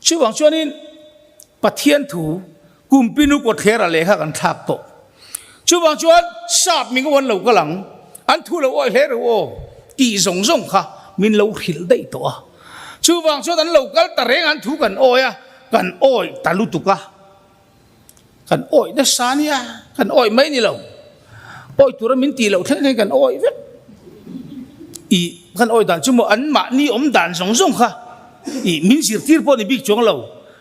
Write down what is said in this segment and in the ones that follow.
Chuvang chuanin Pathian thu Kumpinu kawtthler ah lehkha kan thlak tawh. Chuvang chuan sap min uan lo kal ang, an thu lo awih hle reuh aw tih zawng zawng kha min lo hrilh daih tawh a. Chuvang chuan an lo kal ta reng an thu kan awi a, kan awih ta lutuk a. Kan awih nasa nia, kan awih mai ni lo. Awih tura min tih loh thleng thleng kan awih vek. I kan awih dan chu maw an mahni awm dan zawng zawng kha i min zirtir pawh ni bik chuang lo,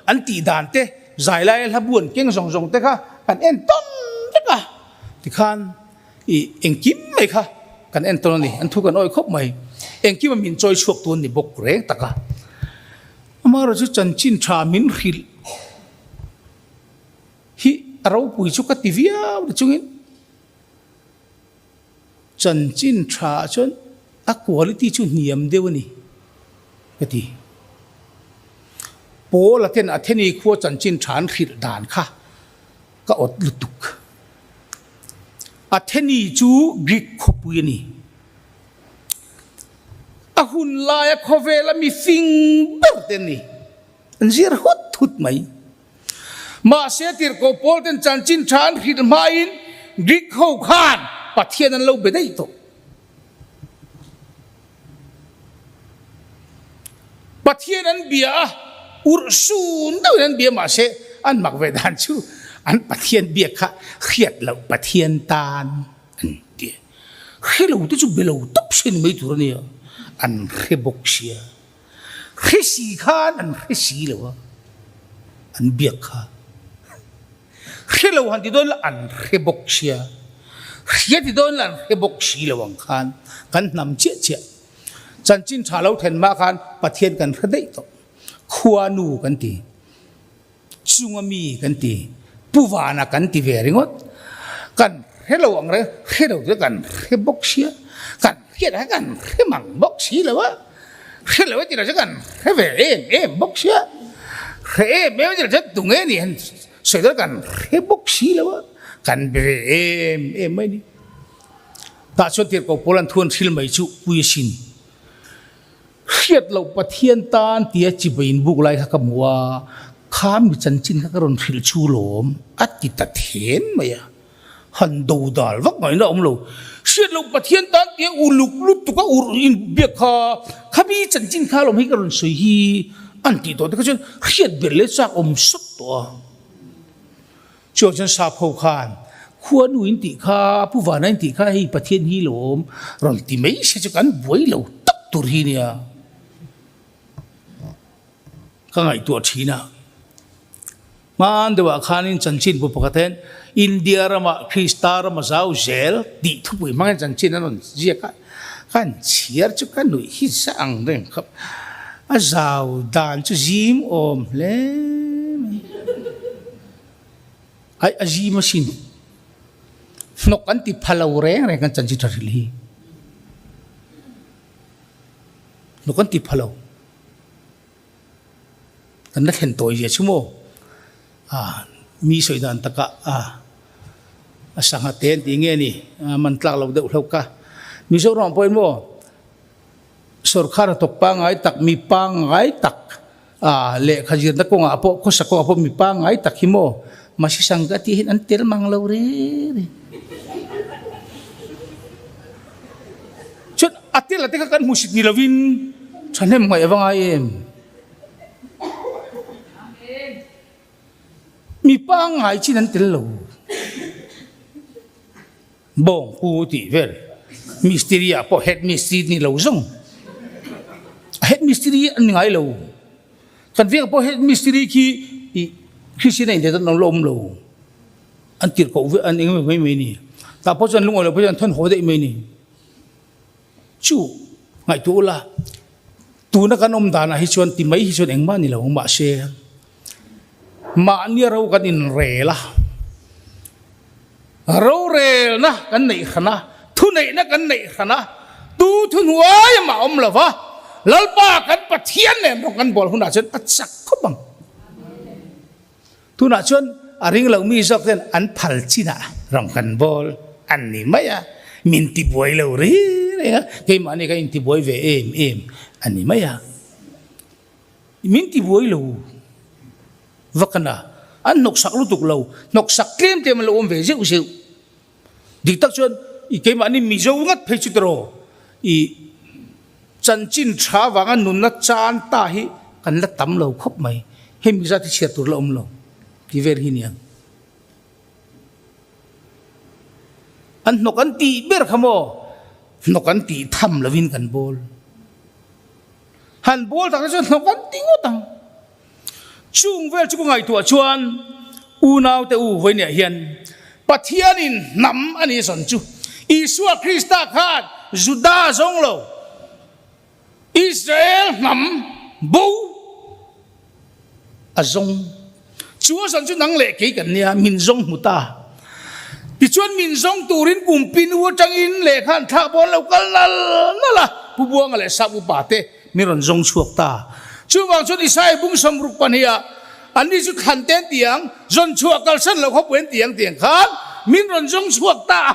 an tih dan te, zai laia hla bu an keng zawng zawng te kha kan en tawn vek a. Tikhan i engkim mai kha kan en tawn a ni, an thu kan awih khawp mai. Engkima min chawi chhuak tu an ni bawk reng tak a. Amaherawhchu chanchin tha min hrilh. Hi a ropui chu ka ti viau ni chungin chanchin tha ah chuan a quality chu hniam deuh a ni ka ti. Paul a ten Atheni khua chanchin tha an hrilh dan kha ka awt lutuk. Atheni chu Greek khawpui a ni. A hun laia khawvela mi fing ber te an ni. An zir hut hut mai. Mahse tirhkoh Paul ten chanchin tha an hrilh hmain Greek ho khan Pathian an lo be daih tawh. Pathian an bia a, urh sun deuhin an bia mahse an mak ve dan chu an Pathian biak kha hriat loh Pathian tan an ti. Hre lo te chu be lo tawp se ni mai tur a nia, an hre bawk sia. Hre si khan an hre si lo a, an biak kha. Hre lo han ti dawn la an hre bawk sia, hria ti dawn la an hre bawk si lo ang khan kan hnam chiah chiah. Chanchin tha lo then mah khan Pathian kan hre daih tawh. Khuanu kan ti, chunga mi kan ti, Pu Vana kan ti ve ringawt. Kan hre lo ang reng, hre lo chu kan hre bawk sia, kan hriat ah kan hre mang bawk si lo a, hre lo ti lo chu kan hre ve em em bawk sia, hre em em ti lo chu tunge ni han sawi dawn kan hre bawk si lo a, kan be ve em em mai ni. Tah chuan tirhkoh pawl an thu an hril mai chu pui asin. Hriat loh Pathian tan tia chibai in buk lai kha ka hmu a, kha mi chanchin kha ka rawn hrilh chu lawm a ti ta then mai a, han do dal vak ngaihna a awm lo. Hriat loh Pathian tan tia uluk lutuk a urh in biak kha, kha mi chanchin kha lawm hi ka rawn sawi hi an tih tawh te kha chuan hriat ber leh chak awm sawt tawh a. Chuan chuan sap ho khan khuanu in tih kha, Pu Vana in tih kha hei Pathian hi lo awm rawn ti mai se chu kan buai lo tak tur hi nia. Ka ngaihtuah thin a. Hman deuhah khanin chanchin bu pakhat hian India ramah Krista ram a zau zel tih thupui hmangin chanchin an rawn ziak a. Kan chhiar chu ka nuih hi za ang reng khawp. A zau dan chu zim awm hle mai. Ai a zim asin. Hnawk an ti pha lo reng reng kan chanchin tha hrilh hi. Hnawk an ti pha lo. Kan la thlen tawi zia chu maw? A mi sawi dan takah a a sangha te an tih nge ni a man tlak lo deuh hlauh ka. Mizoram pawhin maw sorkar hnathawk pangngai tak mi pangngai tak a lehkha zirna kawngah pawh khawsa kawngah pawh mi pangngai tak hi maw Masi Sangha tih hian an tel mang lo reng reng. Chuan a tel a te kha kan hmusit ni lovin thahnem ngaih a va ngai em? Mi pangngai chin an tel lo. Bawng pu tih vel mistiri ah pawh head mistiri ni lo zawng. A head mistiri an ni ngai lo. Kan veng pawh head mistiri khi i Christian a indet an lo awm lo. An tir koh ve an eng mai mai ni. Tah pawh chuan lungawi lo pawh chuan an thawn haw daih mai ni. Chu ngaihtuah ula, tuna kan awm danah hi chuan ti mai hi chuan engmah ni lo ang mahse mahnia ro kan inrel a, rorelna kan neih hran a, thuneihna kan neih hran a, tu thuhnuai amah awm lo va, Lalpa kan Pathian nen rawng kan bawl hunah chuan a chak khawp ang. Tunah chuan a ring lo mi zawk ten an phal chinah rawng kan bawl an ni mai a, min tibuai lo reng reng a, keimahni ka intibuai ve em em a ni mai a, min tibuai lo. Va ka na. An hnawksak lutuk lo. Hnawksak tlem tlem an lo awm ve zeuh zeuh. Dik tak chuan i keimahni Mizo ngat phei chu tiraw i chanchin tha vanga nunna chan ta hi kan la tam lo khawp mai. Hemi zat hi chhiar tur la awm lo ti vel hi nia. An hnawk an tih ber kha maw hnawk an tih tham lovin kan bawl. Han bawl tak te chuan hnawk an ti ngawt ang. Chung vel chu ka ngaihtuah chuan unaute u vawinia hian Pathianin hnam a nih zawn chu Isua Krista khan Juda zawng lo Israel hnam bo a zawng. Chu a zawn chu nang leh kei kan nia min zawng hmu ta. Tichuan min zawng turin kumpi nu atangin lehkha an thlak pawh an lo kal nal nal a, Pu Buanga leh Sap upa te Mi rawn zawng chhuak ta. Chuvang chuan Isaiah bung 65 ah anni chu thlan te an ti ang, zawn chhuah kalsan loh khawpui an ti ang tiang khan min rawn zawng chhuak ta a.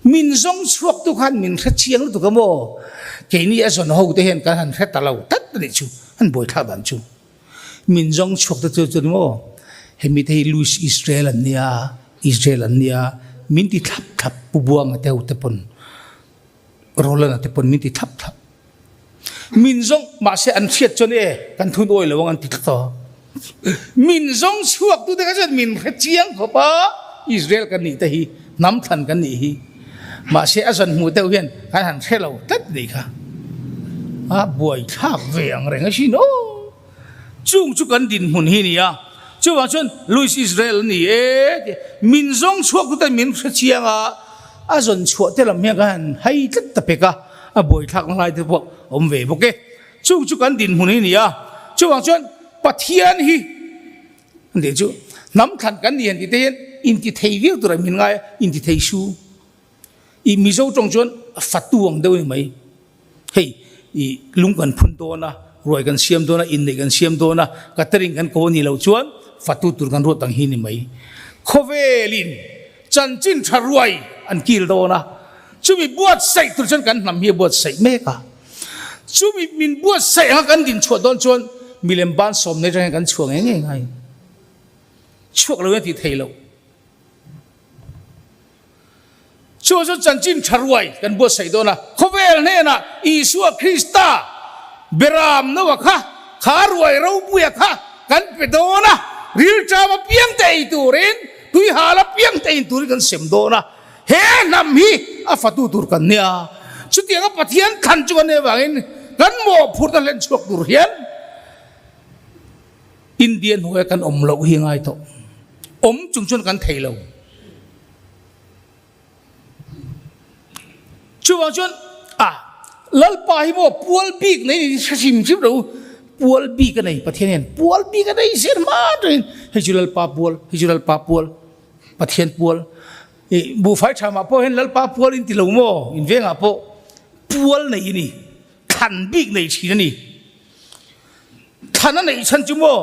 Min zawng chhuak tu khan min hre chiang lutuk a maw? Keini a zawn ho te hian kan han hre ta lo tlat a nih chu, an buaithlak dan chu. Min zawng chhuak te chu chuan maw hemi te hi Louis Israel an nia, Israel an nia, min ti thlap thlap Pu Buanga te ho te pawn. Roland-a te pawn min ti thlap thlap. Min zawng, mahse an hriat chuan e, kan thun awi lo ang an ti tlat a. Min zawng chhuak tu te kha chuan min hre chiang khawp a, Israel kan nih te hi, hnam thlan kan nih hi. Mahse a zan hmuh deuh hian kan han hre lo tlat nih kha. A buaithlak ve ang reng asin aw. Chung chu kan dinhmun hi a ni a, chuvang chuan Louis Israel a ni e tih min zawng chhuak tute min hre chiang a, a zawn chhuah te lam hian ka han hai tlat ta pek a, a buaithlak na lai te pawh a awm ve bawk e. Chung chu kan dinhmun hi a ni a, chuvang chuan Pathian hi an tih chu hnam thlan kan ni han tih te hian intithei viau tur ah min ngai a, intithei su. I Mizo tawng chuan fatu ang deuh a ni mai. Hei i lung kan phun dawn a, ruai kan siam dawn a, inneih kan siam dawn a, catering kan ko a nih loh chuan fatu tur kan ruat ang hi a ni mai. Khawvelin chanchin tha ruai an kil dawn a, chumi buatsaih tur chuan kan hnam hi a buatsaih mek a. Chumi min buatsaih anga kan din chhuah dawn chuan milem ban sawm nei atang hian kan chhuah ngei ngei ngai. Chhuak lo hian tih theih loh. Chu chu chanchin tha ruai kan buatsaih dawn a, khawvel hnenah Isua Krista beram noa kha, kha ruai ropuia kha kan pe dawn a, rilṭam apiang te ei turin, tuihal apiang te in turin kan sem dawn a, he hnam hi a fatu tur kan nia. Chutianga Pathian thlan chu kan nih avangin kan mawhphurhna hlen chhuak tur hian, India hnuaia kan awm loh hi ngai tawh. Awm chung chuan kan thei lo. Chuvang chuan a Lalpa hi maw pual bik nei ni hre hrim hrim lo. Pual bik a nei Pathian hian pual bik a nei zel hma atangin hei chu Lalpa pual, hei chu Lalpa pual, Pathian pual. I buhfai tha mah pawh hian Lalpa pual in ti lo maw? In vengah pawh pual nei a ni. Thlan bik nei thin a ni. Thlan a neih chhan chu maw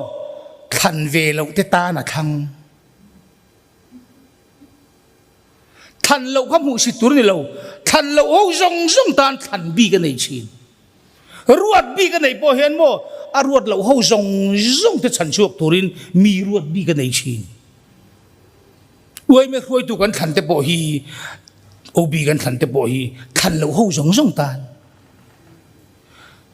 thlan ve loh te tan a thlang. Thlan loh kha hmuhsit tur a ni lo. Thlan loh ho zawng zawng tan thlan bik a nei thin. Ruat bik a neih pawh hian maw a ruat loh ho zawng zawng te chhan chhuak turin mi ruat bik a nei thin. Uaime hruaitu kan thlan te pawh hi OB kan thlan te pawh hi thlan loh ho zawng zawng tan.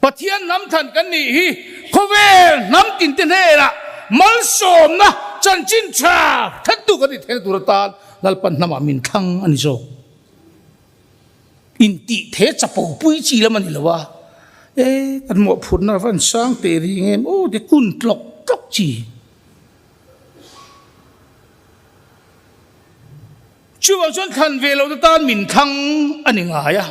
Pathian hnam thlan kan nih hi khawvel hnam tinte hnenah malsawmna chanchin tha thattu kan nih theihna tur atan Lalpan hnamah min thlang a ni zawk. Intih the chapo pui chi lam a ni lo a, e kan mawhphurhna va an sang teh ring em aw ti kun tlawk tlawk chi. Chuvang chuan thlan ve lohna tan min thlang a ni ngai a.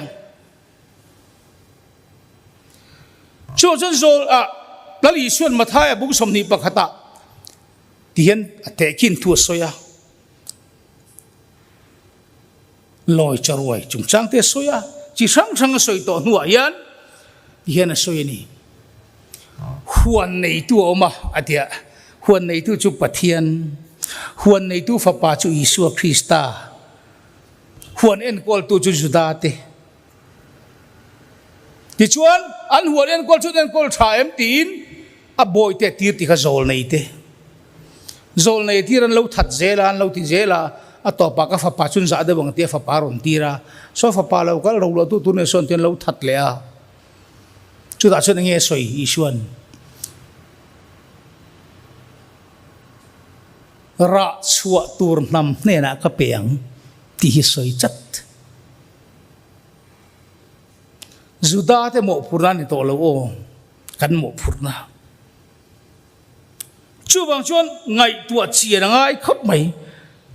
Chuvang chuan zawl ah Lal Isuan Mathaia bung 21 ah ti hian a tehkhin thu a sawi a, lawi charuai chungchang te a sawi a, chi hrang hrang a sawi tawh hnuah hian ti hian a sawi a ni. Huan neitu a awm a, a ti a, huan neitu chu Pathian, huan neitu fapa chu Isua Krista, Huan enkawltu chu Juda te. Tichuan, an huan enkawl chu an enkawl tha em tiin a bawite a tir ti kha zawl nei te. Zawlnei tir an lo that zel a, an lo ti zel a, a tawpah ka fapa chu an zah deuh ang tih a fapa a rawn tir a, saw fapa lo kal ro luah tu tur nen sawn tih an lo that leh a. Chutah chuan enge a sawi Isua'n? Rah chhuah tur hnam hnenah ka pe ang tih hi sawi chat. Juda te mawhphurhna a ni tawh lo aw, kan mawhphurhna. Chuvang chuan ngaihtuah chian a ngai khawp mai.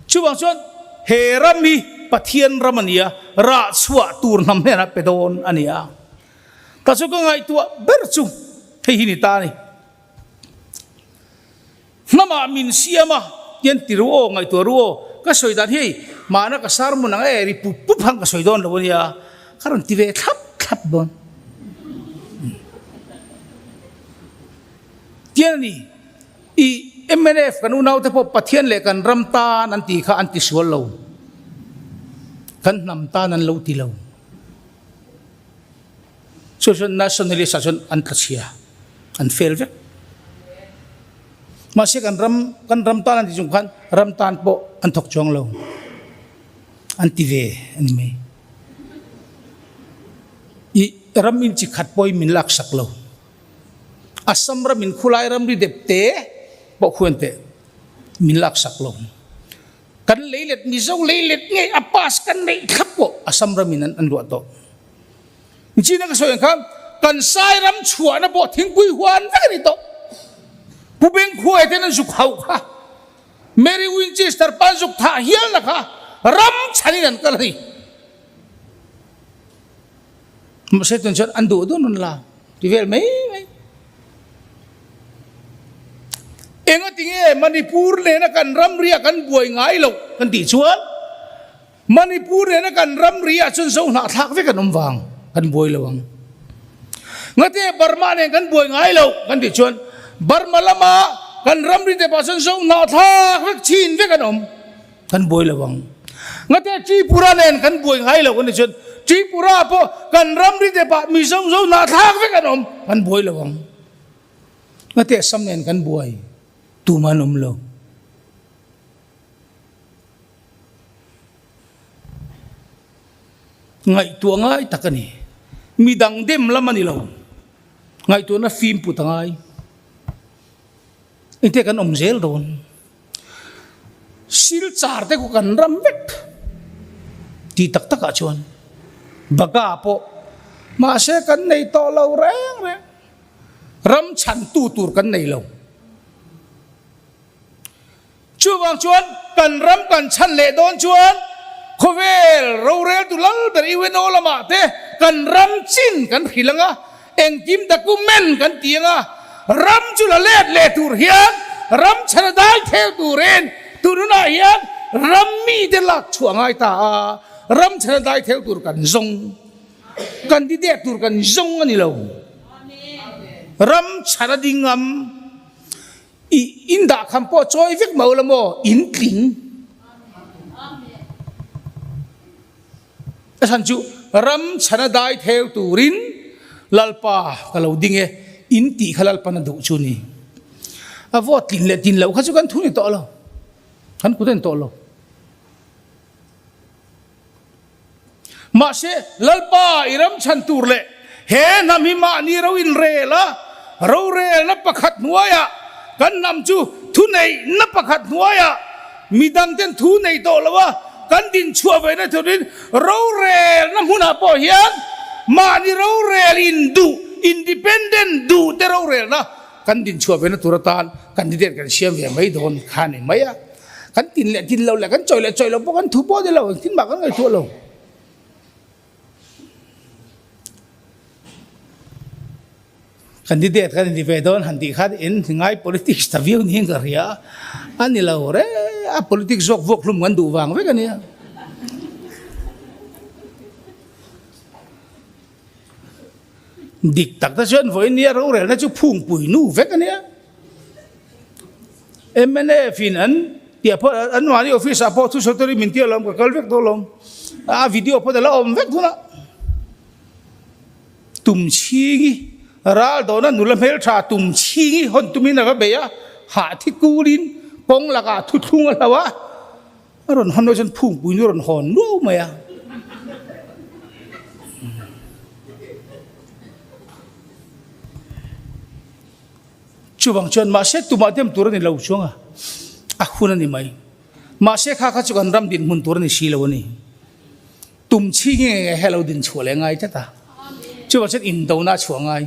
Chuvang chuan he ram hi Pathian ram a ni a, rah chhuah tur hnam hnenah pe dawn a ni a. Ta chu ka ngaihtuah ber chu hei hi ni ta a ni. Hnamah min siam a, tian ti ru aw, ngaihtuah ru aw, ka sawi dan hi hei mahna ka sermon ang e ri pup pup hang ka sawi dawn lo a nia, ka rawn ti ve thlap thlap dawn. Tian a ni, i mnf kan unaute pawh Pathian leh kan ram tan an tih kha an ti sual lo, kan hnam tan an lo ti lo. Chu chuan nationalist ah chuan an tla chhia, an fail vek. Mahse kan ram kan ram tan an ti chung khan ram tan pawh an thawk chuang lo, an ti ve a ni mai. I ram in chi khat pawhin min laksak lo. Assam ram in khulai ramri dep te pawh khuan teh min laksak lo. Kan leilet Mizo leilet ngei a pass kan neih thlap pawh Assam ram in an luah tawh. Nichina ka sawi ang khan kan Sairam chhuahna pawh thingpui huan vek a ni tawh. Pu Bengkhuai ten an zuk hauh kha Mary Winchester pa an zuk thah hialna kha ram chhanin an kal a ni. Mahse tun chuan an duh dun rawn la ti vel mai mai. Engati nge Manipur nena kan ramria kan buai ngai loh kan tih chuan Manipur nena kan ramria chuan zo hnahthlak vek an awm vang kan buai lo ang. Ngate Burma nen kan buai ngai loh kan tih chuan Burma lama kan ramri te pah chuan zo hnahthlak vek chin vek an awm. Kan buai lo ang. Ngate Tripura nen kan buai ngai lo kan ti chuan Tripura pawh kan ramri te pah Mizo zo hnahthlak vek an awm kan buai lo ang. Ngate Assam nen kan buai tumah an awm lo. Ngaihtuah ngai tak a ni. Midang dem lam a ni lo. Ngaihtuahna fim put a ngai. Engte kan awm zel dawn. Silchar te khu kan ram vek tih tak takah chuan Baga pawh mahse kan nei tawh lo reng reng. Ram chhantu tur kan nei lo. Chuvang chuan kan ram kan chhan leh dawn chuan khawvel roreltu lal ber UNO lamah te kan ram chin kan hrilh ang a, Engkim document kan ti anga ram chu la let leh tur hian ram chhan a dai theu turin tununah hian ram mite lak chhuah ngai ta a, ram chhan a dai theu tur kan zawng, candidate tur kan zawng a ni lo. Ram chhan a ding ngam i in dah kham pawh chawi vek mau la maw in tling. A chhan chu ram chhana dai theu turin Lalpa ka lo ding e, in tih kha Lalpan a duh chu ni. A vote tlin leh tin loh kha chu kan thu ni tawh lo, kan kut a ni tawh lo. Mahse, Lalpa i ram chhan tur leh he hnam hi mahni ro inrel a, rorelna pakhat hnuaiah kan hnam chu thuneihna pakhat hnuaiah Midangten thu nei tawh lo a, kan dinchhuah ve na turin rorelna hmunah pawh hian mahni rorel induh, independent, duh te rorelna kan dinchhuah ve na tur atan candidate kan siam ve mai dawn kha a ni mai a. Kan tin leh tin lo leh kan chawi leh chawi lo pawh kan thu pawh a ni lo, engtin mah kan ngaihtuah lo. Candidate kan inti ve dawn han tih khan in ngai politics ta viau niin ka hria a, a ni lo re a politics zawk vuak hlum kan duh vang vek a nia. Dik tak te chuan vawiin nia rorelna chu phungpui nu vek a nia. Mnf in an piah pawh an mahni office ah pawh thusawi turin min tia lawm ka kal vek dawn lawm a video pawh la awm vek hunah. Tum chhingi, ral dawna nula hmeltha tum chhingi hawn tumin a va bei a, hah thi kulin. Kawng lakah thuthlung a hlo a, a rawn hawn chuan phungpui nu a rawn hawn nuau mai a. Chuvang chuan mahse tumah dem tur a ni lo chuang a, a hun a ni mai. Mahse kha kha chu kan ram dinhmun tur a ni si lo a ni. Tum chhi nge nge he lo din chhuah leh ngai tlat a. Chuvang chuan indona a chhuah ngai.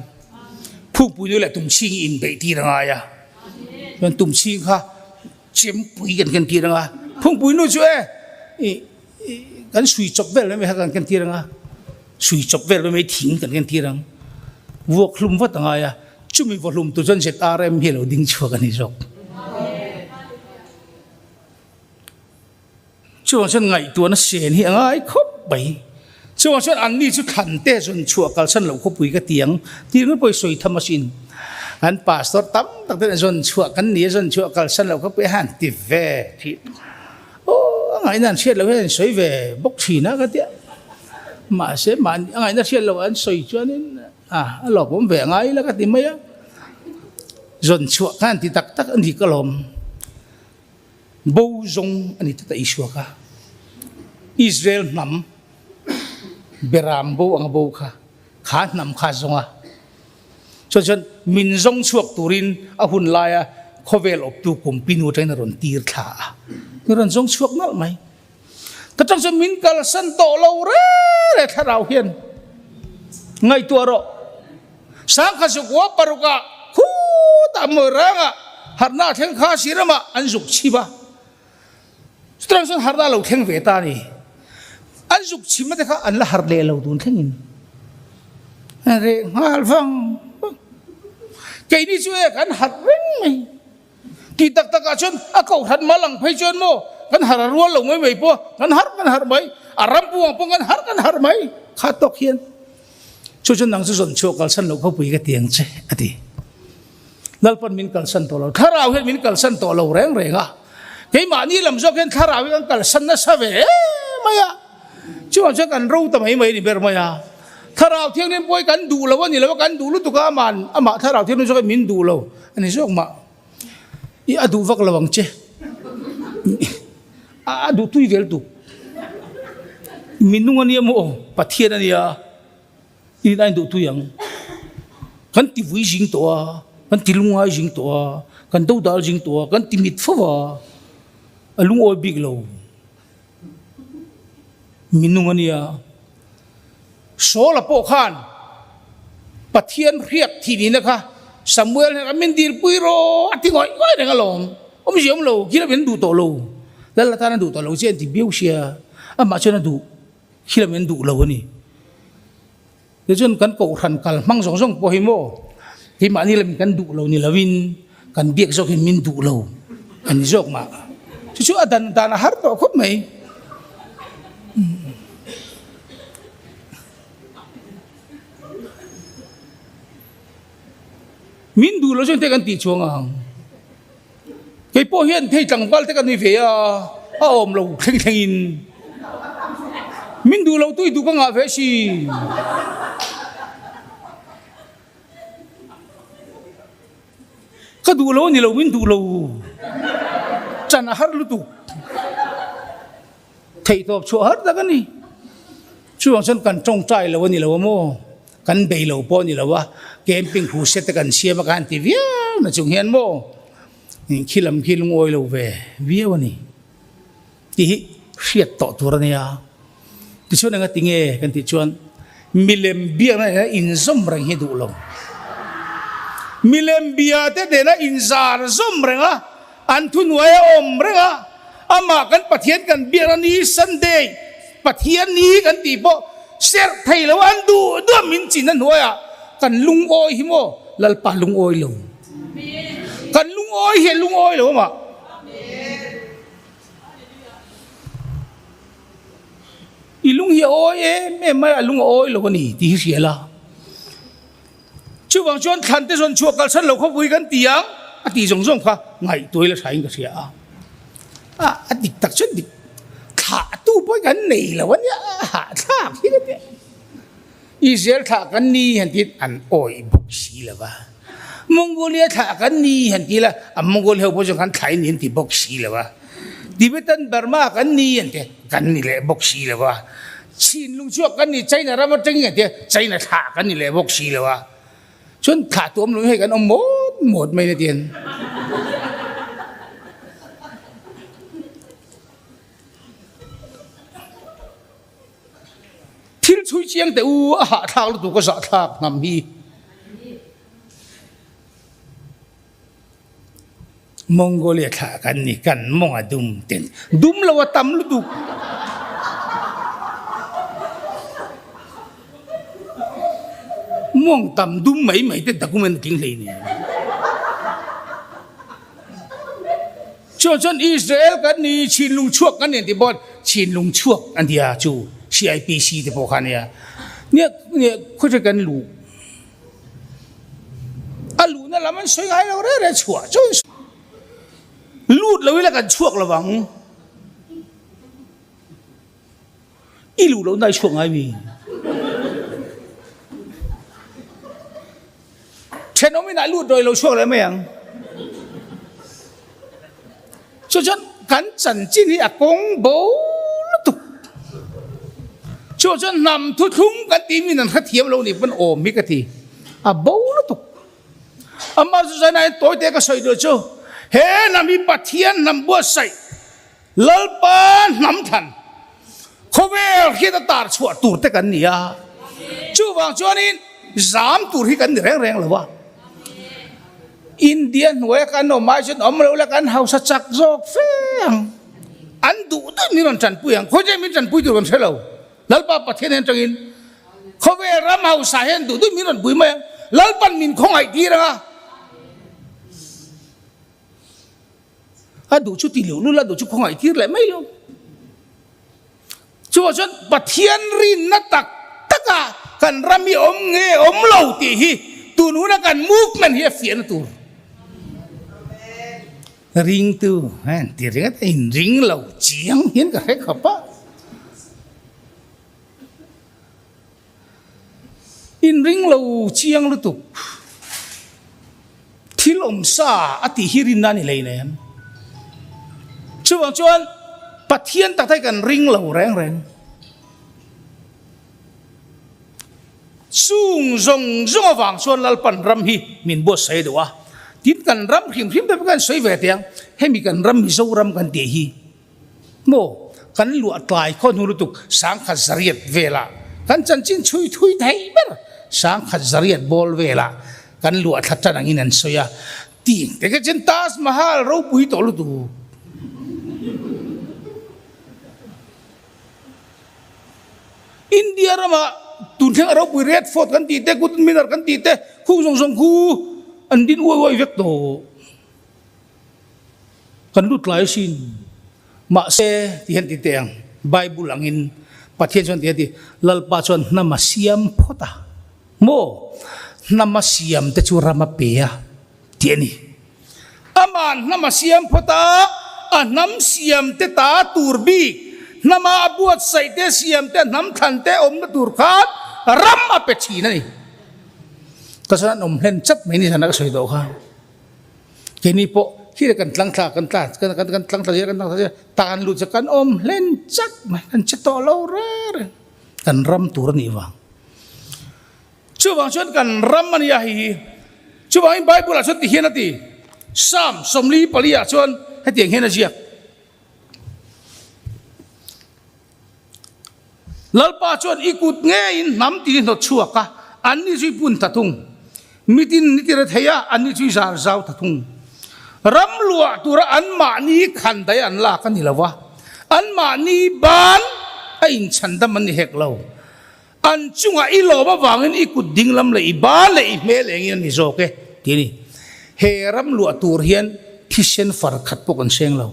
Phungpui nu leh tum chhing in beih tir a ngai a. Chuan tum chhing kha chempui kan ken tir anga. Phungpui nu chu e i kan sui chawp vel mai mai kha kan ken tir anga. Sui chawp vel mai mai thing kan ken tir ang. Vuak hlum vat a ngai a. Chumi vaw hlum tur chuan ZRM hi a lo ding chhuak a ni zawk. Chuvang chuan ngaihtuahna sen hi a ngai khawp mai. Chuvang chuan anni chu thlante zawn chhuah kalsan loh khawpui ka ti ang tih ringawt pawh i sawi tham asin. An pastor tam tak ten zawn chhuah kan ni a, zawn chhuah kalsan loh khawpui a han ti ve thin. Aw a ngaihna an hriat loh hian an sawi ve bawk thin a ka tia. Mahse mahni a ngaihna hriat loh an sawi chuanin a a lawmawm ve ngai la ka ti mai a. Zawn chhuah kha an ti tak tak a ni ka lawm. Bo zawng a ni tlat a Isua kha. Israel hnam Beram bo anga bo kha, kha hnam kha zawng a. Chuan chuan min zawng chhuak turin a hun laia khawvel awptu kumpinu atangin a rawn tir thla a. Min rawn zawng chhuak nalh mai. Ta tang chuan min kalsan tawh lo re re thlarau hian ngaihtuah rawh. Sangkhat zukua parukah khutah Moirangah harhna a thleng kha Siramah an zuk chhim a. Chutang chuan harhna a lo thleng ve ta a ni. An zuk chhim te kha an la harh leh lo tun thlengin an reh nghal vang vang. Keini chu e kan harh reng mai. Tih tak takah chuan a kohhran mal ang phei chuan maw kan harh a rual lo mai mai pawh kan harh kan harh mai, a ram pum ang pawh kan harh kan harh mai kha tawk hian chu chuan nang chu zawn chhuah kalsan loh khawpui ka ti ang che a ti. Lalpan min kalsan tawh lo, thlarau hian min kalsan tawh lo reng reng a, keimahni lam zawk hian thlarau hi kan kalsan nasa ve em mai a. Chuvang chuan kan ro ta mai mai a ni ber mai a. Thlarau Thianghlim pawh hi kan duh lo a ni lo a, kan duh lutuk a, ama'n amah Thlarau Thianghlim zawk hi min duh lo a ni zawk mah. I a duh vak lo ang che. A duh tui vel tuk. Minung a nia maw? Pathian a nia. In a induh tui ang. Kan ti vui zing tawh a, kan ti lungngai zing tawh a, kan dodal zing tawh a, kan ti mit fo a, a lungawi bik lo. Minung a nia. Saula pawh khan Pathian hriak thih nihna kha Samuel hian a min dilpui rawh a ti ngawih ngawih reng alawm. Awmzia awm lo, khi lam in duh tawh lo. Lal atan a duh tawh lo che an ti biau sia, amah chuan a duh, khi lam in duh lo a ni. Tichuan kan kohhran kal hmang zawng zawng pawh hi maw keimahni lamin kan duh lo ni loin kan biak zawk hian min duh lo a ni zawk mah. Chu chu a dan dan a har tawh khawp mai. Min duh lo chuan te kan tih chuang ang. Kei pawh hian thei tlangval te ka nui ve a, a awm lo thleng thleng in min duh lo tui duh ka ngah ve si. Ka duh lo a ni lo min duh lo chan a har lutuk. Theihtawp chhuah har tak a ni. Chuvang chuan kan tawngtai lo a ni lo a maw? Kan bei lo pawh a ni lo a, camping crusade te kan siam a khan ti viau na chung hian maw khi lam khi lungawi lo ve viau a ni tih hi hriat tawh tur a nia. Tichuan enga tinge kan tih chuan milem biakna nena inzawm reng hi duh lo. Milem bia te nena inzar zawm reng a, An thuhnuai a awm reng a, amah kan Pathian kan biakna ni Sunday, Pathian ni kan tih pawh serh thei lo an duh duh a min chin a hnuaiah kan lungawi hi maw Lalpa lungawi lo. Kan lungawi hi a lungawi lo amah. I lung hi a awi em em mai a, a lung a awi lo a ni tih hi hria la. Chuvang chuan thlan te zawn chhuah kalsan lo khawpui kan ti ang a tih zawng zawng kha ngaihtuai la thain ka hria a. A a dik tak chuan dik thlah tu pawh kan nei lo a nia a hahthlak hi ka ti a. Israel thlah kan ni han tiin an awih bawk si lo va. Mongolia thlah kan ni han ti la, a Mongol ho pawh chuan kan thlah in ni an ti bawk si lo a. Tibetan Burma kan ni an ti, kan ni leh bawk si lo a. Chinlung chhuak kan ni China ram atangin an ti a, China thlah kan ni leh bawk si lo a. Chuan thlah tuam lo hei kan awm mawt mawt mai na tian. Thil chhui chiang teh u a hahthlak lutuk a zahthlak hnam hi. Mongolia thlah kan ni kan mawng a dum ten dum lo a tam lutuk. Mawng tam dum mai mai te document a tling hlei nen. Chuan chuan Israel kan ni Chinlung chhuak kan ni an ti bawk a, Chinlung chhuak an ti a chu CIPC te pawh kha a nia. Nia nia khawchhe kan luh a luhna lam an sawi ngai lo reng reng chhuah chuan lut lo ila kan chhuak lo vang. I luh lohna i chhuak ngai mi? Thenawm inah lut rawih lo chhuak leh mai ang. Chu chuan kan chanchin hi a kawng bo lutuk. Chu chuan hnam thuthlung kan tih min an hrethiam lo nih pawn awm hi ka ti. A bo lutuk. Amah chu zainah hian tawi te ka sawi duh chu he hnam hi Pathian hnam buatsaih Lalpa hnam thlan khawvel hian a tar chhuah tur te kan ni a, chuvang chuanin zam tur hi kan ni reng reng lo a. India hnuaia kan awm ai chuan awm lo la kan hausa chak zawk fe ang. An duh duh min rawn tanpui ang, khawi min tanpui tur kan hre lo. Lalpa Pathian hian atangin khawvel ram hausa hian duh duh min rawn pui mai ang, Lalpan min khawngaih tir ang a. A duh chu ti luh lul a duh chu khawngaih tir leh mai lo. Chuvang chuan Pathian rinna tak taka kan ram hi awm nge awm lo tih hi tun huna kan movement hi a fiahna tur. Ringtu hian ti ringawt a inring lo chiang hian ka hre khawp a. Inring lo chiang lutuk. Thil awm sa a tih hi rinna a ni lei nen. Chuvang chuan Pathian tak hi kan ring lo reng reng. Chung zawng zawng avang chuan Lalpan ram hi min buatsaih deuh a. Tin kan ram hrim hrim te pawh kan sawi ve teh ang. Hemi kan ram Mizoram kan tih hi. Maw, kan luah tlai khaw hnu lutuk sangkhat zariat velah kan chanchin chhui thui thei ber sangkhat zariat bawl velah kan luah thla tan angin an sawi a, tih te kha chuan Taj Mahal ropui tawh lutuk. India ramah tun thleng a ropui Red Fort kan tih te, Qutub Minar kan tih te khung zawng zawng khu an din uai uai vek tawh. Kan lut lai asin. Mahse, ti hian ti teh ang, Bible angin Pathian chuan ti hian ti, Lalpa chuan hnam a siam phawt a. Maw? Hnam a siam te chu ram a pe a, tih a ni. Ama'n hnam a siam phawt a, a hnam siam te ta tur bik, hnama a buatsaih te siam te, hnam thlan te awmna tur khan ram a pe thin a ni. Ka chuan an awm hlen chat mai ni zan a ka sawi tawh kha. Keini pawh khi kan tlang thla kan tla kan kan kan tlang thla zel kan tlang thla zel tan lut chu kan awm hlen chak mai kan che tawh lo reng reng kan ram tur a nih vang chuvang chuan kan ram a nia hei hi chuvangin Bible ah chuan ti hian a ti Psalm 44 ah chuan hetiang hian a ziak Lalpa chuan i kut ngeiin hnam tin i hnawt chhuak a, anni chu i pun ta thung. Mitin ni tira thei a, anni chu i zar zau ta thung. Ram luah tura anmahni khan daih an lak a ni lo a, anmahni ban a inchhandam an ni hek lo. An chungah i lawm avangin i kut dinglam leh i ban leh i hmel engin a ni zawk e, ti a ni. He ram luah tur hian thisen far khat pawh kan seng lo.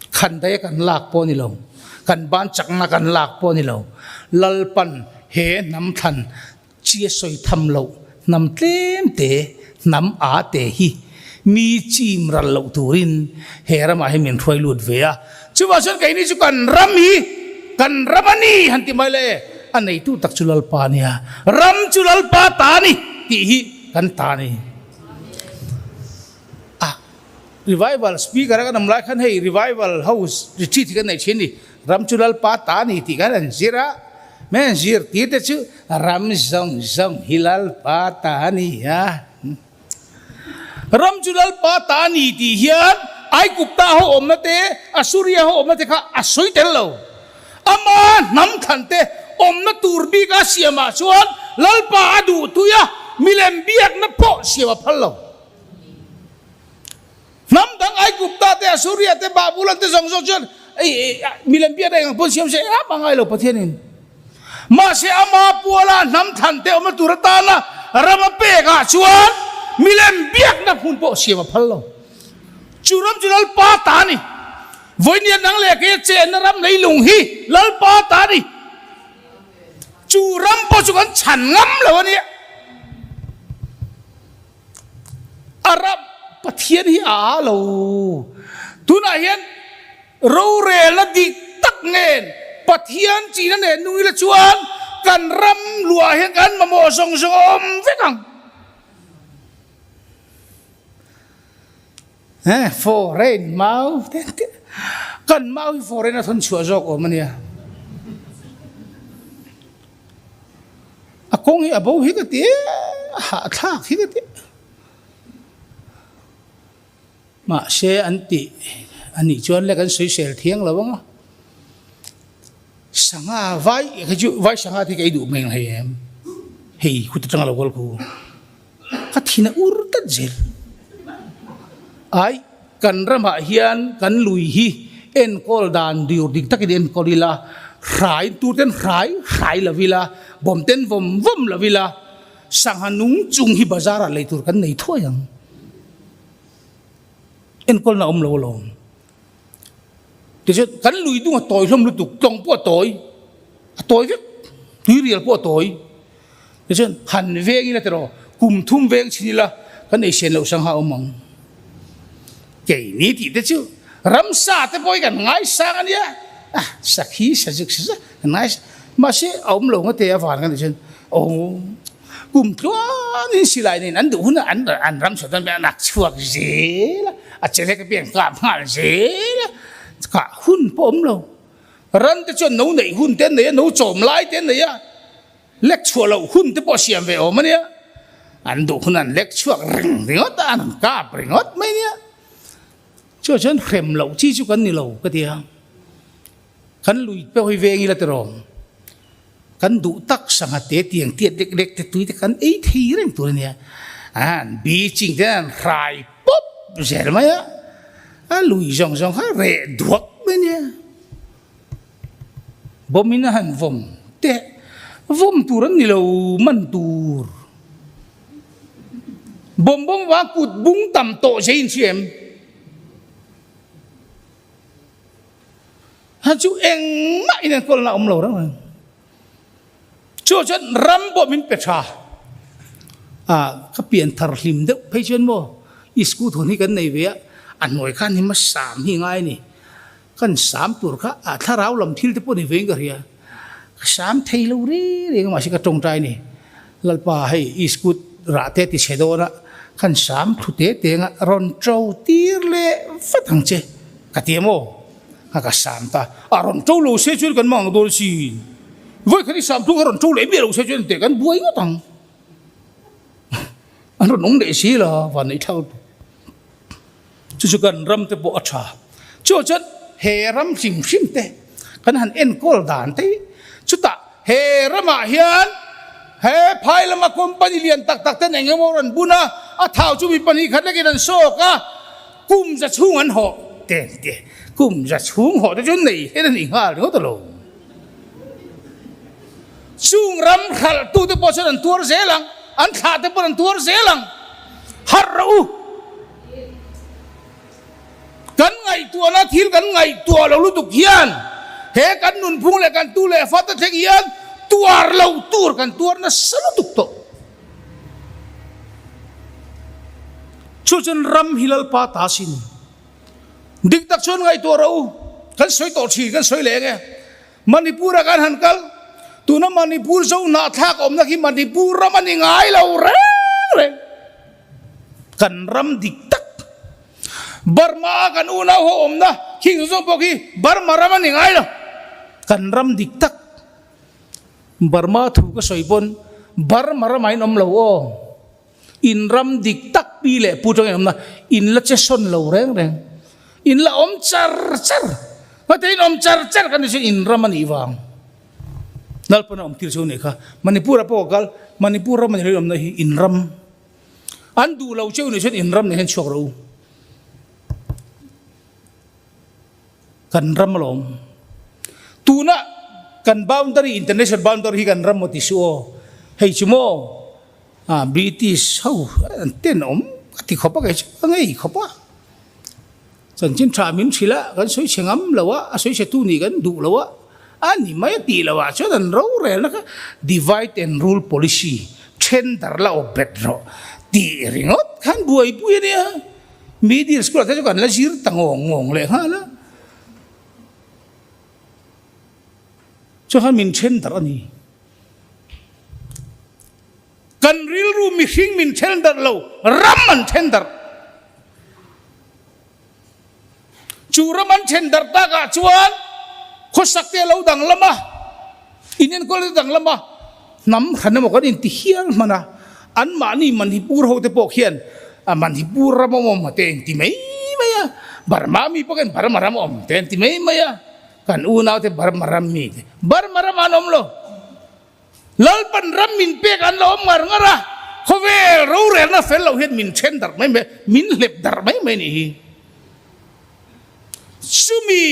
Khan daia kan lak pawh a ni lo, kan ban chakna kan lak pawh a ni lo. Lalpan he hnam thlan chia sawi tham loh hnam tlem te, hnam a te hi mi chim ral loh turin he ramah hi min hruai lut ve a. Chuvang chuan keini chu kan ram hi kan ram a ni han ti mai le, a neitu tak chu Lalpa a nia, ram chu Lalpa ta a ni tih hi kan ta a ni. Revival speaker a kan awm lai khan hei revival ho retreat hi kan nei thin a ni. Ram chu Lalpa ta a ni tih khan an zir a, mai an zir tir te chu ram zawng zawng hi Lalpa ta a ni a. Ram chu Lalpa ta a ni tih hian Aigupta ho awmna te, Asuria ho awmna te kha a sawi tel lo. Ama hnam thlan te awmna tur bik a siamah chuan Lalpa a duh tui a, milem biakna pawh siam a phal lo. Hnam dang Aigupta te, Asuria te, Babulon te zawng zawng chuan milem biakna eng ang pawn siam se eng a ngai lo Pathianin. Mahse ama puala hnam thlan te awmna tur atana ram a pekah chuan milem biakna hmun pawh siam a phal lo. Chu ram chu Lalpa ta a ni. Vawinia nang leh keia chenna ram leilung hi Lalpa ta a ni. Chu ram pawh chu kan chhan ngam lo a nia. A ram Pathian hi a aa lo. Tunah hian rorelna dik tak nen Pathian chihna nen nung ila chuan kan ram luah hian kan mamawh zawng zawng a awm vek ang. Eh, foreign mau te te kan mau hi foreign a thawn chhuah zawk awm a nia. A kawng hi a bo hi ka ti e, a hahthlak hi ka ti. Mahse an tih a nih chuan le kan sawisel thiang lo ang a. Sangha vai khi chu vai sangha te hi ka ei duh mai ang hei em. Hei khuti tanga lo kal khu. Ka thin a ur tlat zel. Ai, kan ramah hian kan lui hi enkawl dan dur dik takin enkawl ila, hrai tur ten hrai hrai lo ila, bawm ten vawm vawm lo ila, sangha nung chung hi bazar ah lei tur kan nei thuai ang. Enkawlna awm lo alawm. Tichuan kan lui dung a tawi hlawm lutuk, tlawng pawh a tawi, a tawi vek, tuirial pawh a tawi. Tichuan han veng ila tiraw, kum thum veng chhin ila kan ei sen loh sangha awm ang. Keini tih te chu ramsa te pawh hi kan ngaisang a nia, ah sakhi sazuk sazuk kan ngaisang, mahse a awm lo ngate a van kan tih chuan aw Kum tluanin silai nen an duh hunah an an ram chhuat an nak chhuak zel a, a chelek apiang kap nghal zel a, kah hun pawh awm lo. Ran te chuan no neih hun te an nei a, no chawm lai te an nei a, lek chhuah loh hun te pawh siam ve awm a nia. An duh hunah an lek chhuak reng ringawt a, an kap ringawt mai a nia. Chuah chuan hrem loh chi chu kan ni lo ka ti a, kan lui pawh hi veng ila tiraw. Kan duh tak sangha te tiang tiat lek lek te tui te kan ei thei reng tur a nia. An beaching te an hrai pawp zel mai a, a lui zawng zawng kha reh duak mai a nia. Bawm in a han vawm te, vawm tur an ni lo man tur. Bawm bawm avang kut bung tam tawh zei in hria em? Ha chu engmah in enkawlna a awm lo reng reng. Chu chuan ram pawh min pe tha. A ka pian thar hlim deuh phei chuan maw i school thun hi kan nei ve a, a hnuai khan hi hmasam hi ngai a ni. Kan sam tur kha a thlarau lam thil te pawh ni vein ka hria. Ka sam thei lo reng reng a mahse ka tawngtai a ni. Lalpa hei i school rah te ti chhe dawn a, khan sam thu te te anga rawn to tir leh vat ang che ka ti a maw? A ka sam ta, a rawn to lo se chuan kan mang dawn sin. Vawi khat i sam tluk a rawn to leh miah lo se chuan teh kan buai ngawt ang. An rawn awm leh si la, van neih thlak lutuk. Chu chu kan ram te pawh a tha. Chu chuan he ram hrim hrim te kan han enkawl dan te hi chutah he ramah hian he phai lama company lian tak tak ten eng emaw rawn bun a, a thau chu mi pahnih khat lekin an sawk a, kum za chhung an hawh te an ti. Kum za chhung hawh te chu nei hian a ni nghal ringawt a lo. Chung ram hralhtute pawh chuan an tuar zel ang, an thlahte pawh an tuar zel ang. Harh rawh u! Kan ngaihtuahna thil kan ngaihtuah lo lutuk hian he kan nunphung leh kan tu leh fate thleng hian tuar lo tur kan tuar nasa lutuk tawh. Chu chuan ram hi Lalpa ta sin. Dik tak chuan ngaihtuah rawh u, kan sawi tawh thin, kan sawi leh eng e. Manipur ah kan han kal, tuna Manipur zo hnahthlak awmna khi Manipur ram a ni ngai lo reng reng. Kan ram dik tak. Burma a kan unau ho awmna khing zawng zawng pawh khi Burma ram a ni ngai lo. Kan ram dik tak Burma thu ka sawi pawn Burma ramah in awm lo aw. In ram dik tak pi leh pu tangin awmna in la che sawn lo reng reng. In la awm char char. Hmate in awm char char kan ti chuan in ram a nih vang. Lalpan a awm tir chu nih kha. Manipur ah pawh ka kal, Manipur ram a ni lo in awmna hi in ram. An duh lo cheu nih chuan in ram nen hian chhuak rawh u. Kan ram alawm. Tuna kan boundary, international boundary hi kan ram maw ti suh aw. Hei chu maw ah British ho an tenawm ka ti khawp a kei chu ka ngei khawp a. Chanchin tha min hrilh a, kan sawi chhe ngam lo a, a sawi chhe tu nih kan duh lo a, a ni mai a tih loh ah chuan an rorelna kha divide and rule policy, then dar la awp bet rawh tih ringawt khan buaipui a nia. Middle school ah te chu kan la zir ta ngawng ngawng leh nghal a, chuan min then darh a ni. Kan rilru mihring min then darh lo, ram an then darh. Chu ram an then darh takah chuan khawsak te a lo danglam a, inenkawl te a danglam a, hnam hran emaw kan inti hial hman a, anmahni Manipur ho te pawh khian Manipur ram awm awm te inti mai mai a, Burma mi pawh khian Burma ram awm te an ti mai mai a, kan unau te Burma ram mi te Burma ramah an awm lo. Lalpan ram min pek an la awm ngar ngar a, khawvel rorelna fel loh hian min then darh mai mai, min hlep darh mai mai nih hi. Chumi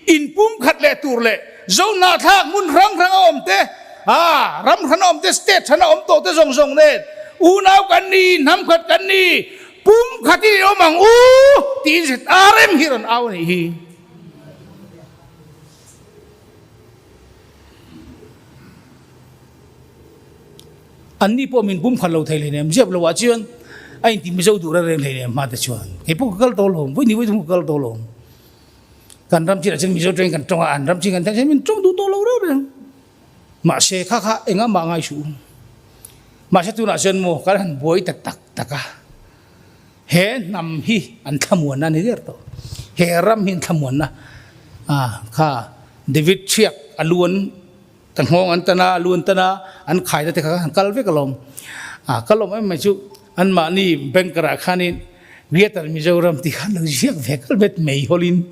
inpumkhat leh tur leh Zohnahthlak hmun hrang hrang a awm te, aa ram hran a awm te, state hran a awm tawh te zawng zawng nen unau kan ni, hnam khat kan ni, pumkhatin in awm ang u tiin ZRM hi rawn au a nih hi. Anni pawh min pum khat lo thei hleinem, ziap lo ah chuan a inti Mizo duh reng reng hleinem hma te chuan kei pawh ka kal tawh lo, vawi ni vawi thum ka kal tawh lo. Kan ram chin ah chuan Mizo tawngin kan tawng a, an ram chin kan thleng chuan min tawng duh tawh lo reng reng. Mahse kha kha engah mah ngai suh u. Mahse tunah chuan maw kan han buai ta tak tak a, he hnam hi an thlamuanna a ni der tawh. He ram hi an thlamuanna kha David Thiak a lu an ta nghawng an tan a, a lu an tan a, an khaina te kha han kal vek alawm. A kal awm em mai chu anmahni banker ah khanin Greater Mizoram tih khan lo ziak ve kal bet mai hawlin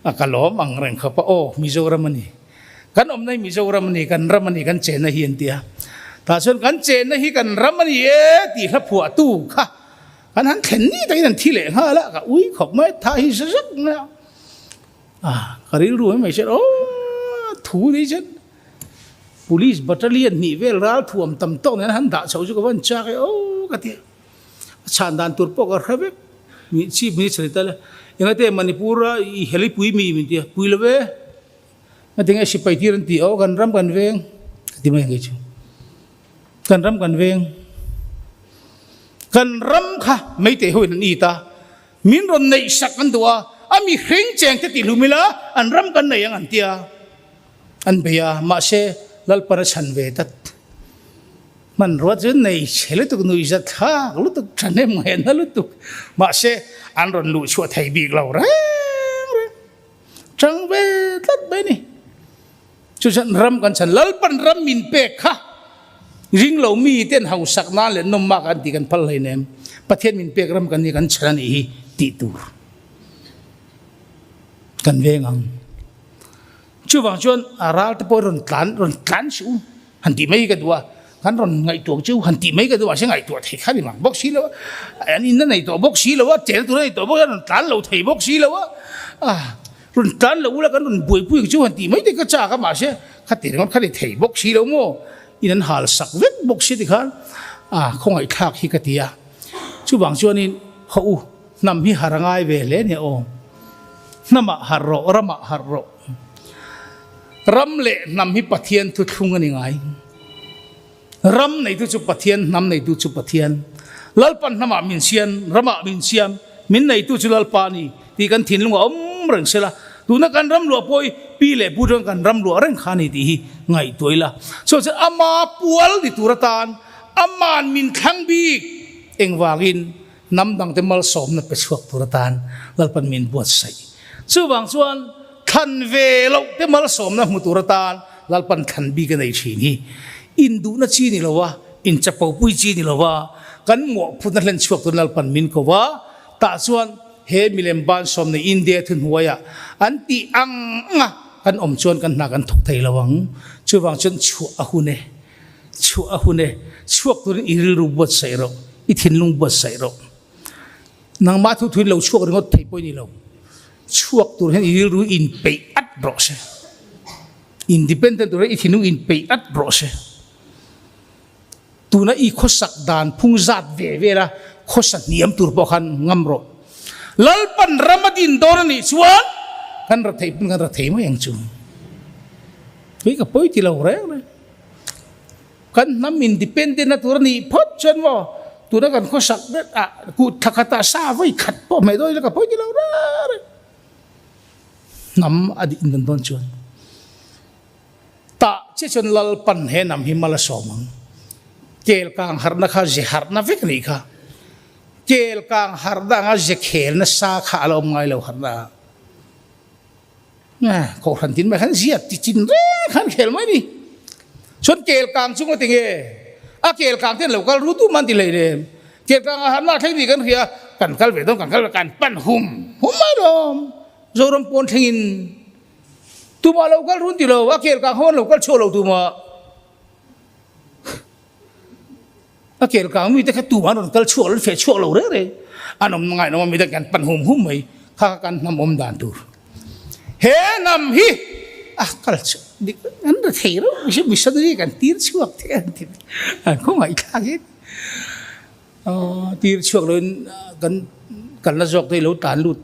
a ka lawm ang reng khawp a, aw Mizoram a ni. Kan awmna hi Mizoram a ni, kan ram a ni, kan chenna hi an ti a. Tah chuan kan chenna hi kan ram a ni e tih hla phuahtu kha kan han thlen ni takin an thi leh nghal a, ka ui khawp mai, tha hi za zet mai a. A ka rilru mai mai chuan aw thu ni chuan police battalion hnih vel ral thuam tam tawk nen han dah chho chu ka van chak e aw ka ti a. A chhan dan tur pawh ka hre vek. Mi chief minister ni ta le engate Manipur a i helipui mi min ti a, pui lo ve. Ngatinge sipai tir an ti aw kan ram kan veng ka ti mai ang kei chu. Kan ram kan veng. Kan ram kha meitei ho in an it a, min rawn neih sak an duh a, a mihring cheng te tih hlum ila an ram kan nei ang an tia an bei a, mahse Lalpan a chhan ve tlat. Hmanrua chu nei chhe lutuk, nuihzat thlak lutuk, thahnem ngaihna lutuk, mahse an rawn luh chhuah thei bik lo reng reng. Chang ve tlat mai ni. Chu chuan ram kan chhan Lalpan ram min pek kha ring lo mi ten hausak nan leh nawm mak an tih kan phal hleinem. Pathian min pek ram kan ni kan chhan a nih hi tih tur kan veng ang. Chuvang chuan a ral te pawh rawn tlan rawn tlan suh u. Han tih mai ka duh a, kan rawn ngaihtuah chu han tih mai ka duh a, mahse ngaihtuah thei kha ni mang bawk si lo a, an in a nei tawh bawk si lo a, tel tur a nei tawh bawk a, rawn tlan lo thei bawk si lo a, ah rawn tlan lo ula kan rawn buaipui chu han tih mai te ka chak a, mahse khati ringawt kha ni thei bawk si lo maw, in an hal sak vek bawk si tikhan ah khawngaihthlak hi ka ti a, chuvang chuanin haw u hnam hi har a ngai ve hle nia aw, hnamah harh rawh, ramah harh rawh. Ram leh hnam hi Pathian thuthlung a ni ngai. Ram neitu chu Pathian, hnam neitu chu Pathian. Lalpan hnamah min siam, ramah min siam, min neitu chu Lalpa a ni tih kan thinlungah awm reng se la. Tuna kan ram luah pawh hi pi leh pu chuan kan ram luah reng kha a ni tih hi ngaihtuah ila. Chuan chuan ama pual ni tur atan aman min thlang bik engvangin. Hnam dangte malsawmna pe chhuak tur atan Lalpan min buatsaih. Chuvang chuan thlan ve loh te malsawmna hmu tur atan Lalpan thlan bik a nei thin hi induhna chi ni lo a, inchapopui chi ni lo a, kan muahphutna hlen chhuak turin Lalpan min ko a, tah chuan he milem bansawm nei India thuhnuaiah an tih ang anga kan awm chuan kan hna kan thawk thei lo ang. Chuvang chuan chhuah a hun e. Chhuah a hun e. Chhuak turin i rilru buatsaih rawh, i thinlung buatsaih rawh. Nangmah thu thuin lo chhuak ringawt thei pawh i ni lo. Chhuak tur hian i rilru inpeih at rawh se. Independent tur hian i thinlung inpeih at rawh se. Tuna i khawsak dan phung zat ve vela khawsa hniam tur pawh khan ngam rawh. Lalpan ram a din dawn a nih chuan kan ra theih pawn kan ra thei mai ang chu. Kei ka pawi ti lo reng reng. Kan hnam independent a tur a nih phawt chuan maw tuna kan khawsak vek ah kut thla khat ah sa vawi khat pawh hmeh dawn ila ka pawi ti lo reng reng. Hnam a din dan dawn chuan tah chiah chuan Lalpan he hnam hi mal a sawm ang. Kel kang harhna kha ze harhna vek a nih kha. Kel kang harhna anga ze khel nasa kha a la awm ngai lo harhna ah. Kohhran tin mai khan ziak ti chin reng khan khel mai ni. Chuan kel kang chung a ti nge? A kel kang ten lo kal ru tum an ti hlei nem. Kel kang a harna thleng ni kan hria, kan kal ve dawn kan kal ve kan pan hum hum mai lawm. Zoram pawn thleng in tumah lo kal run ti lo, a kel kang ho an lo kal chhuak lo tumah. A kel kang mite kha tumah an rawn kal chhuak lo, an feh chhuak lo reng reng. An awm ngai lo a mite kan pan hum hum mai. Kha kha kan hnam awm dan tur. He hnam hi a kal chhuak dik an ra thei reuh mai si missionary kan tir chhuak thei an ti an khawngaihthlak hi. Tir chhuak loin kan kalna zawk te hi lo tlan lut.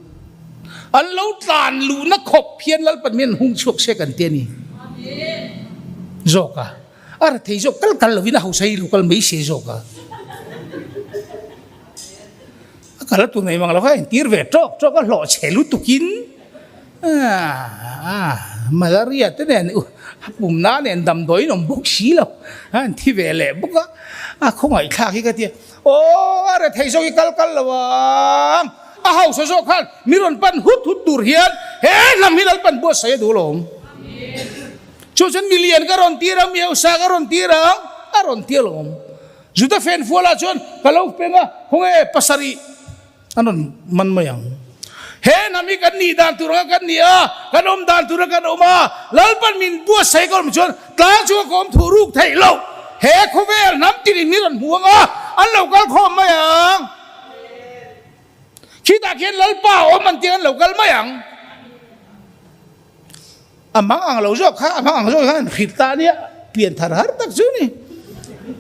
An lo tlan luhna khawp hian Lalpan hian hung chhuak se kan ti a ni. Zawk a. A ra thei zawk kal kal lovin a hausa hi lo kal mai se zawk a. A kal a tu nei mang lo kha entir ve tawk tawk a hlawh chhe lutukin malaria te nen a pumna nen damdawiin awm bawk si lo a an thi ve leh bawk a, a khawngaih thlak hi ka tia aw a ra thei zawk hi kal kal lo ang a hausa zawk khan mi rawn pan hut hut tur hian he hnam hi Lalpan buatsaih a duh alawm. Chu chuan milian ka rawn tir ang, mi hausa ka rawn tir ang, a rawn ti alawm. Juda fenfualah chuan ka lo peng a, khawnge pasarih an rawn man mai ang. He hnam hi kan nih dan tur anga kan ni a, kan awm dan tur anga kan awm a, Lalpan min buatsaih ka awm chuan tlang chunga ka awm thuh ruk theih loh. He khawvel hnam tinin min rawn hmu ang a, an lo kal khawm mai ang. Khitah khian Lalpa awm an tih ang an lo kal mai ang. A mang ang lo zawk kha, a mang ang zawk kha an hrilh ta ania, pian thar har tak chu ni.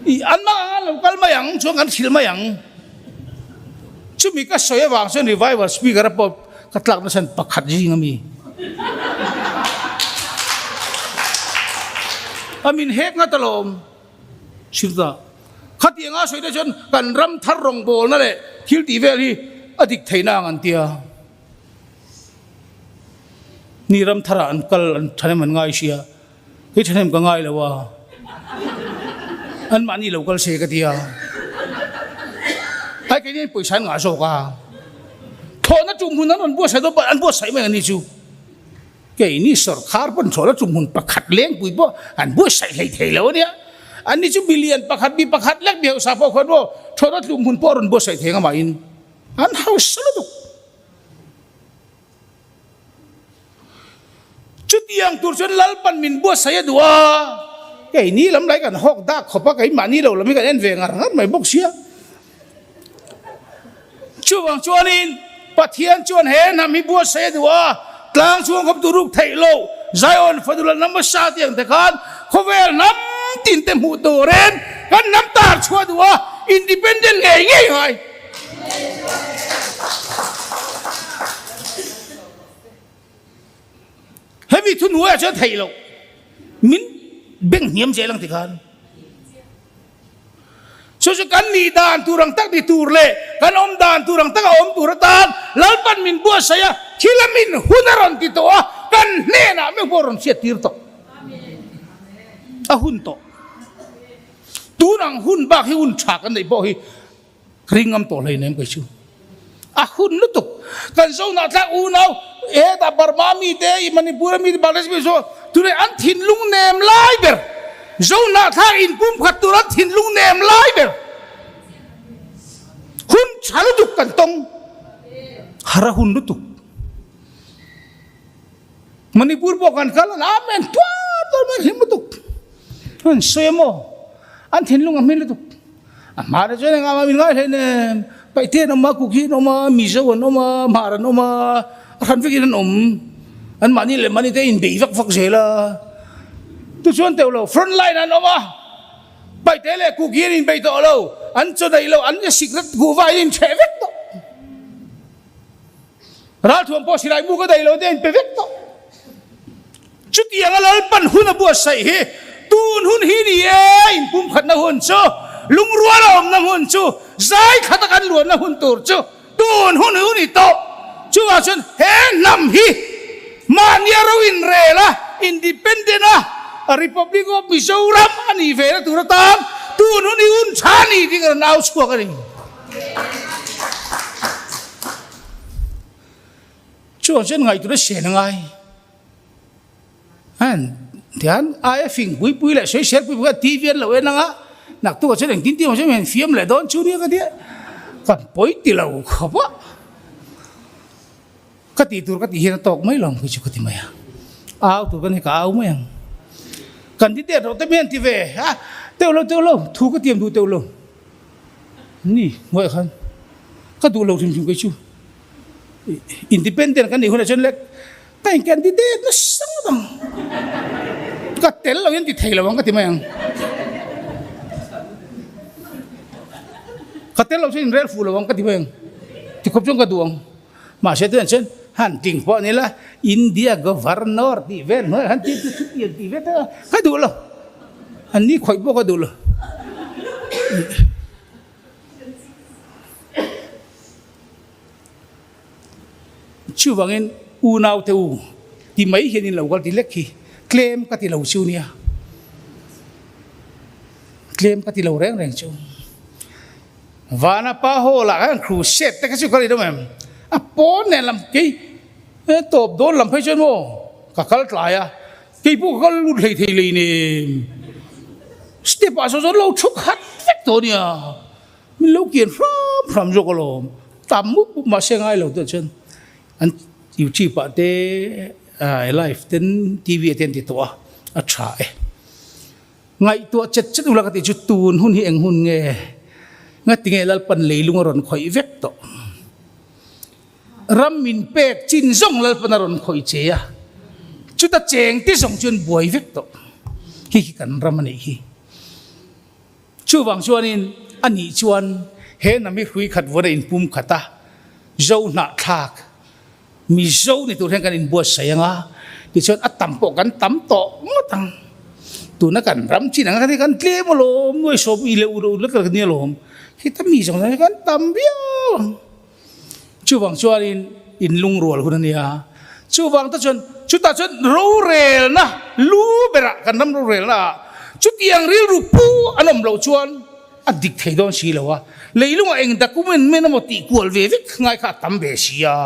I an mang ang an lo kal mai ang chuan kan hrilh mai ang. Chumi ka sawi avang chuan revival speaker a pawh ka tlak nasa pakhat zing ami. A min hek ngat alawm. Hrilh ta. Khatianga sawi te chuan kan ram thar rawngbawlna leh thil tih vel hi a dik theihna ang an tia. Ni ram tharah an kal an thahnem an ngai sia, kei thahnem ka ngai lo a, anmahni lo kal se ka ti a, ai keini pawisa an ngah zawk a, thlawhna tum hun an rawn buatsaih dawn pawh an buatsaih mai ang ni chu, keini sawrkhar pawn thlawhna tum hun pakhat lengpui pawh an buatsaih hlei thei lo a nia, anni chu milian pakhat mi pakhat lek mi hausa pawh khuan maw thlawhna tum hun pawh a rawn buatsaih thei ang amahin an hausa lutuk. Chutiang tur chuan Lalpan min buatsaih a duh a, keini lam lai kan hawk dak khawp a, keimahni lo lam hi kan en ve ngar ngar mai bawk sia. Chuvang chuanin Pathian chuan he hnam hi buatsaih a duh a, tlang chhuang khawp tur ruk theih loh, Zion fadula hnam hmasa tih ang te khan khawvel hnam tin te hmuh turin kan hnam tar chhuah duh a, independent ngei ngei ngai. Hemi thu hnuaiah chuan theih loh min beng hniam zel ang ti khan. Chu chu kan nih dan tur ang tak ni tur leh kan awm dan tur ang taka awm tur atan Lalpan min buatsaih a, thil a min hun a rawn ti tawh a, kan hnenah meuh pawh a rawn hriat tir tawh. A hun tawh. Tun ang hun bak hi hun tha kan neih pawh hi Ring ngam tawh hleinem kei chu. hun lutuk. Kan Zohnahthlak unau hetah Burma mite, Manipur mite, Bangladesh mite chu tunah an thinlung nem lai ber. Zohnahthlak inpumkhat tur an thinlung nem lai ber. Hun tha lutuk kan tawng. Har a hun lutuk. Manipur pawh kan kal a, Amen tuar tuar mai hlim lutuk. An sawi a maw? An thinlung a hming lutuk. A hmar ah chuan engah mah min ngai hlei nem. Paihte an awm a, Kuki an awm a, Mizo an awm a, Hmar an awm a, a hran vekin an awm. An mahni leh mahni te inbeih vak vak zel a. Tichuan teuh lo, front line an awm a, Paihte leh Kuki an inbeih tawh lo, an chaw daih lo, an sikret kuhva in inchheh vek tawh. Ralthuam pawh silai mu ka daih lo te a inpe vek tawh. Chutianga Lalpan hun a buatsaih hi tun hun hi ni e, inpumkhatna hun chu, lungrual a awmna hun chu, zai khata kan luanna hun tur chu tun hun hi ni tawh. Chuvang chuan he hnam hi mahnia ro inrel a, independent a, Republic of Mizoram a nih ve na tur atan tun hun hi hun tha ni ding a rawn au chhuak a ni. Chuvang chuan ngaihtuahna sian a ngai. An tian aia fing pui pui leh sawisel pui pui kha TV an lo en anga naktuk ah chuan engtin tin awm hian fiam leh dawn chu nia ka tia kan pawi ti lo khawp a ka tih tur ka tih hian a tawk mai lo ang chu ka ti mai a au tur ka ni ka au mai ang candidate rawh te mi an ti ve a teuh lo teuh lo thu ka tiam duh teuh lo ni hnuaiah khan ka duh lo hrim hrim kei chu independent kan nih hunah chuan le Ka in candidate nasa ngawt ang. Ka tel lo hian ti thei lo ang ka ti mai ang. Ka tel lo chuan in rel fuh lo ang ka ti mai ang. Ti khawp chuan ka duh ang. Mahse tunah chuan han tling pawh ni la India governor tih vel hnuaiah han ti chu chutiang tih vel te ka duh lo. An ni khawih pawh ka duh lo. Chuvangin unaute u ti mai hian in lo kal ti lek hi tlem ka ti lo chu nia, tlem ka ti lo reng reng chu. Vana pa hall ah khan crusade te kha chu ka ri deuh em, a pawn nen lam kei tawp dawn lam phei chuan maw ka kal tlai a, kei pawh ka kal lut hlei thei lei nen step ah saw chuan lo thu khat vek tawh nia. Min lo kian hram hram zawk alawm, tam mup mup mahse ngai lo te chuan an YouTube ah te live ten TV ah te an ti tawh a, a tha e. Ngaihtuah chet chet ula ka tih chu tun hun hi eng hun nge? Ngati nge Lalpan leilung a rawn khawih vek tawh? Ram min pek chin zawng Lalpan a rawn khawih che a, chuta cheng te zawng chu an buai vek tawh. Khi khi kan ram a nih hi. Chuvang chuanin a nih chuan he hnam hi hrui khat vawn a inpum khat a, Zo hnahthlak, Mizo ni tur hian kan inbuatsaih ang a, tichuan a tam pawh kan tam tawh ngawt ang. Tuna kan ram chin ang kha kan tlem alawm, nuaisawm i leh u lo lek lek nia alawm, khita mi zawng zawng hi kan tam viau ang. Chuvang chuanin inlungrual hun a nia. Chuvang te chuan chutah chuan rorelna lu berah kan ram rorelna ah chutiang rilru pu an awm loh chuan a dik thei dawn si lo a. Leilungah eng document men emaw tih kual ve vek ngai kha a tam ve si a.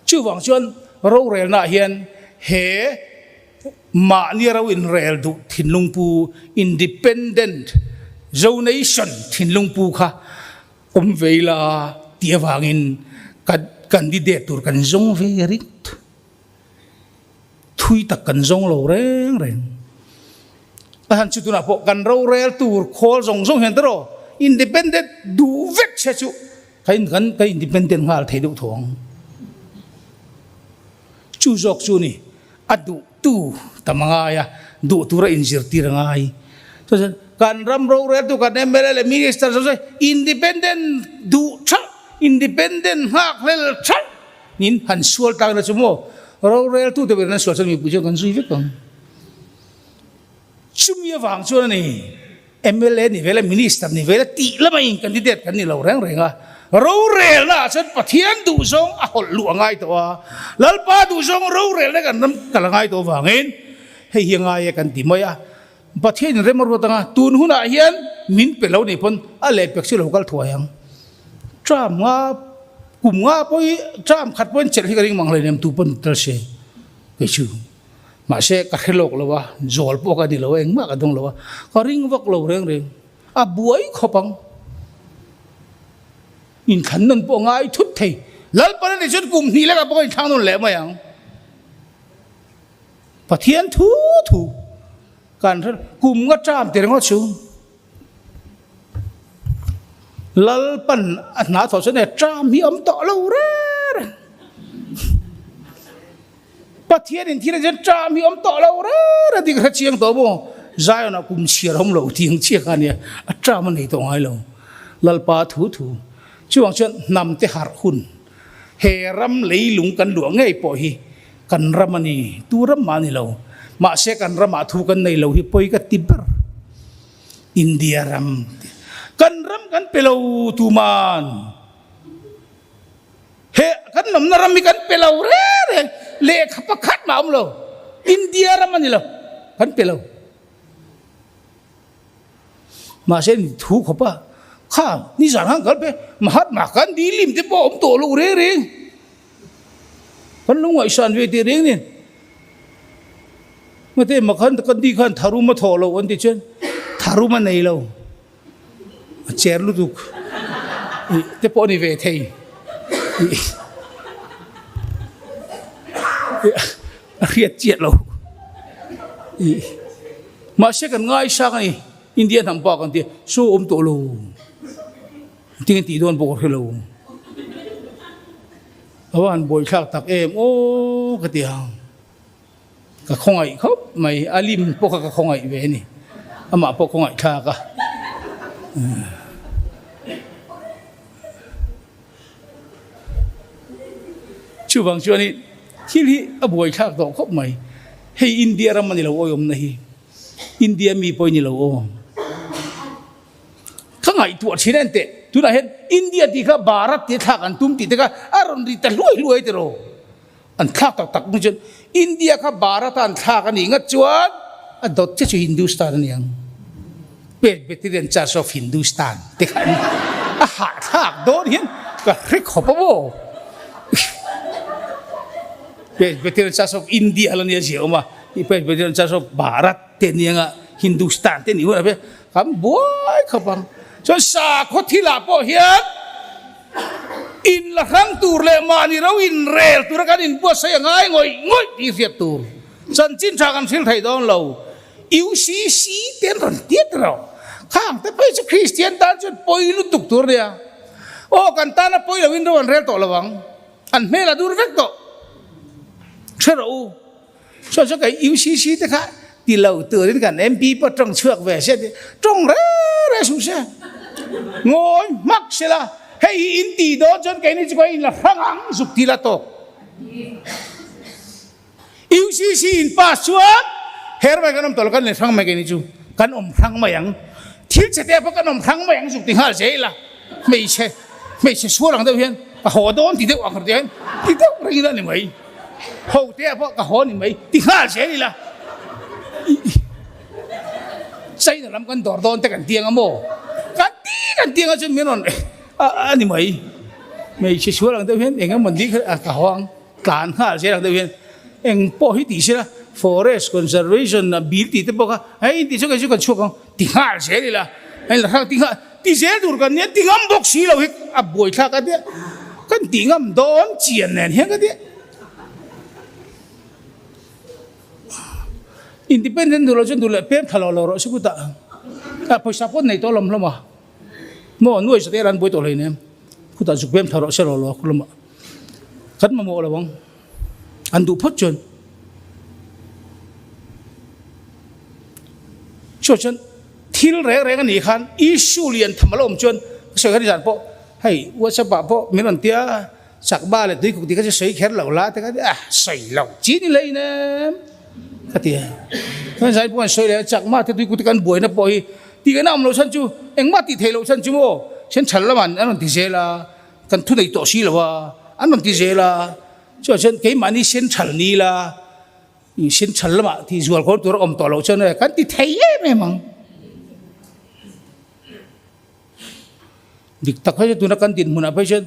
Chuvang chuan rorelna ah hian he mahni ro inrel duh thinlung pu independent zonation thinlung pu kha Awm ve ila tih avangin ka candidate tur kan zawng ve ringawt. Thui tak kan zawng lo reng reng. A han chu tunah pawh kan rorel tur khawl zawng zawng hian tawh independent duh vek che chu ka in kan ka independent nghal thei deuh tho ang. Chu zawk chu ni a duh tu tam a ngai a, duh tura inzirtir a ngai. Chuan kan ram roreltu kan mla leh minister zawng zawng independent duh thalh, independent nghak hlel thalh niin han sual tlakna chu maw roreltu te berin an sual chuan mipui chuan kan zui vek ang. Chumi avang chuan a ni. Mla ni vel a, Minister ni vel a tih lama in candidate kan ni lo reng reng a. Rorelna ah chuan Pathian duhzawng a hawlh luh a ngai tawh a, Lalpa duhzawng rorelna kan ram kal a ngai tawh avangin hei hi a ngai e kan ti mai a. Pathian in rem a ruat anga tun hunah hian min pe lo nih pawn a lehpek chu lo kal thuai ang. Term nga. Kum nga pawh hi term khat pawhin chelh hi ka ring mang hleinem tu pawn tel se kei chu. Mahse ka hre lawk lo a, zawl pawh ka ni lo a, engmah ka dawng lo a, ka ring vak lo reng reng. A buai khawp ang. Inthlan nawn pawh ngai thut thei. Lalpan a nih chuan kum hnih lekah pawh ka inthlang nawn leh mai ang. Pathian thu thu kan hre kum nga term ti ringawt chu. Lalpan a hna thawh chuan e term hi awm tawh lo reng reng. Pathian in thil a chuan term hi awm tawh lo reng reng tih ka hre chiang tawh maw? Zion ah kum chhiar awm lo tih ang chiah kha ania, a term a nei tawh ngai lo. Lalpa thu thu chuvang chuan hnam te harh hun he ram leilung kan luah ngei pawh hi kan ram a ni, tu ram mah a ni lo. Mahse kan ramah thu kan nei lo hi pawi ka ti ber. India ram kan ram kan pe lo tuman. He kan nawmna ram hi kan pe lo reng reng, lehkha pakhat mah a awm lo, India ram a ni lo, kan pe lo. Mahse ni thu khawp a, kha nizan khan kal pe, Mahatma Gandhi lim te pawh a awm tawh lo reng reng, kan lo ngaihsan ve teh reng nen. Ngate Mahatma Gandhi khan tharum a thawh lo an ti chuan tharum a nei lo. A cher lutuk ih te pawh a ni ve thei ih a hriat chiah lo ih mahse kan ngaisang a ni India hnam pa kan tia saw awm tawh lo tinge tih dawn pawh ka hre lo a va han buaithlak tak em aw ka ti ang. Ka khawngaih khawp mai, a lim pawh kha ka khawngaih ve a ni, amah pawh khawngaih thlak a. Chuvang chuanin thil hi a buai thlak tawh khawp mai, hei India ram a ni lo awiawmna hi, India mi pawh i ni lo aw. Ka ngaihtuah thin en teh, tunah hian India tih kha Bharat tia thlak an tum tih te kha a rawn ri ta hluai hluai tiraw. An thlak tak tak hnu chuan India kha Bharat-a an thlak a nih ngat chuan a dawt che chu Hindustan a ni ang. Presbyterian Church of Hindustan te kha an a hahthlak dawn hian ka hre khawp a maw. Presbyterian Church of India la nia zia awm a, Presbyterian Church of Bharat te nia nga Hindustan te nih hunah pawh hian kan buai khawp ang. Chuan sakhaw thilah pawh hian In la hrang tur leh mahni ro in rel tura kan inbuatsaih a ngai ngawih ngawih tih hriat tur chanchin tha kan hrilh thei dawn lo. UCC te an rawn tiat rawh. Khang te phei chu Kristian tan chuan pawi lutuk tur nia. Aw kan tana pawi loin ro an rel tawh lo ang. An hmel a dur vek tawh. Hre rawh u. Chuan chuan kei UCC te kha ti lo turin kan MP pawh tawng chhuak ve se ti tawng reng reng suh se. Ngawi hmak se la, hei hi in ti dawn chuan keini chu ka in la hrang ang zuk ti la tawk. UCC in pass chuan her mai kan awm tawh lo kan in hrang mai keini chu kan awm hrang mai ang. Thil chhe te pawh kan awm hrang mai ang zuk ti nghal zel ila hmeichhe hmeichhe sual ang deuh hian ka haw dawn ti deuh ang hian ti deuh reng ila ni mai. Ho te ah pawh ka haw ni mai ti nghal zel ila. China lam kan dawr dawn te kan tiang a maw? Kan ti kan tiang a chuan min rawn a ni mai. Hmeichhe sual ang deuh hian eng emaw ni kha ka haw ang tlan nghal zel ang deuh hian eng pawh hi tih sela forest conservation a bil tih te pawh kha hei tih chu kei chu kan chhuak ang ti nghal zel ila. Hei la hrang ti nghal ti zel tur kan nia ti ngam bawk si lo hi a buaithlak a tia kan ti ngam dawn chian nen hian ka tia. Independent duh loh chuan duh leh pem tha lo lo rawh se kutah a pawisa pawh nei tawh lawm hlawm a maw nuai zat eran buai tawh hleinem kutah zuk pem tha rawh se lo lo hlawm a kan mamawh lo ang an duh phawt chuan chuan chuan thil reng reng a nih khan issue lian tham a lo awm chuan ka sawi kha nizan pawh hei whatsapp ah pawh min rawn tia Chakba leh tuikuk tih kha chu sawi kher lo la te kha ti a, sawi lo chi ni hlei nem ka ti a. Chuan zai pawh an sawi leh a, Chakma te tuikuk te kan buaina pawh hi tih kan awm loh chhan chu engmah tih theih loh chhan chu maw central lamah an rawn ti zel a, kan thu nei tawh si lo a, an rawn ti zel a. Chuan chuan keimahni central ni la, central lamah tih zual kawr tur a awm tawh loh chuan kan ti thei em em ang. Dik tak phei chuan tuna kan dinhmunah phei chuan.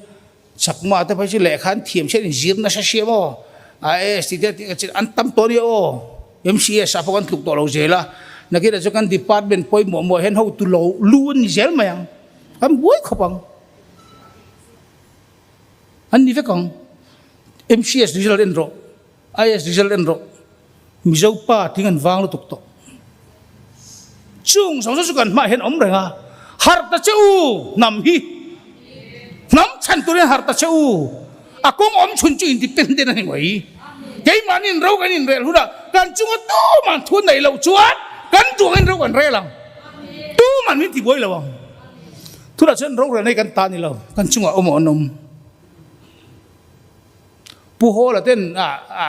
Chakma te phei chu lehkha an thiam chian inzir nasa sia maw? IAS tih te tih an tam tawh ania aw. MCS ah pawh kan tluk tawh lo zel a. Nakinah chuan kan department pawimawh mawh hian hotu lo lu an ni zel mai ang. Kan buai khawp ang. An ni vek ang. MCS result en rawh. IAS result en rawh. Mizo pa tling an vang lutuk tawh. Chung zawng zawng chu kan hmaah hian awm reng a, harh ta che u hnam hi. Hnam chhan turin harh ta che u. A kawng awm chhun chu independent a ni mai. Keimahni ro kan inrel hunah kan chunga tuman thu neih loh chuan kan duangin ro kan rel ang. Tuman min tibuai lo ang. Tunah chuan rorelna hi kan ta ni lo, kan chungah awm an awm. Pu Hawla ten a a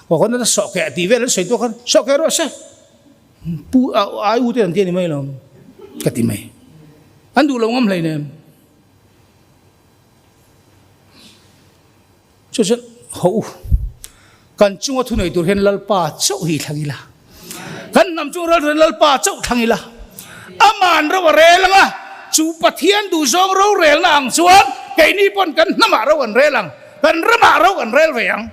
coconut a sawhkeh tih vel an sawi tawh khan sawhkeh rawh se Pu ai u te an ti a ni mai lo ka ti mai. An duh lo ngam hlei nem. Chu chuan ho u kan chunga thu nei tur hian Lalpa chauh hi thlang ila. Kan hnam chung ral hian Lalpa chauh thlang ila. Aman ro a rel anga chu Pathian duhzawng rorelna ang chuan keini pawn kan hnamah ro an rel ang, kan ramah ro an rel ve ang.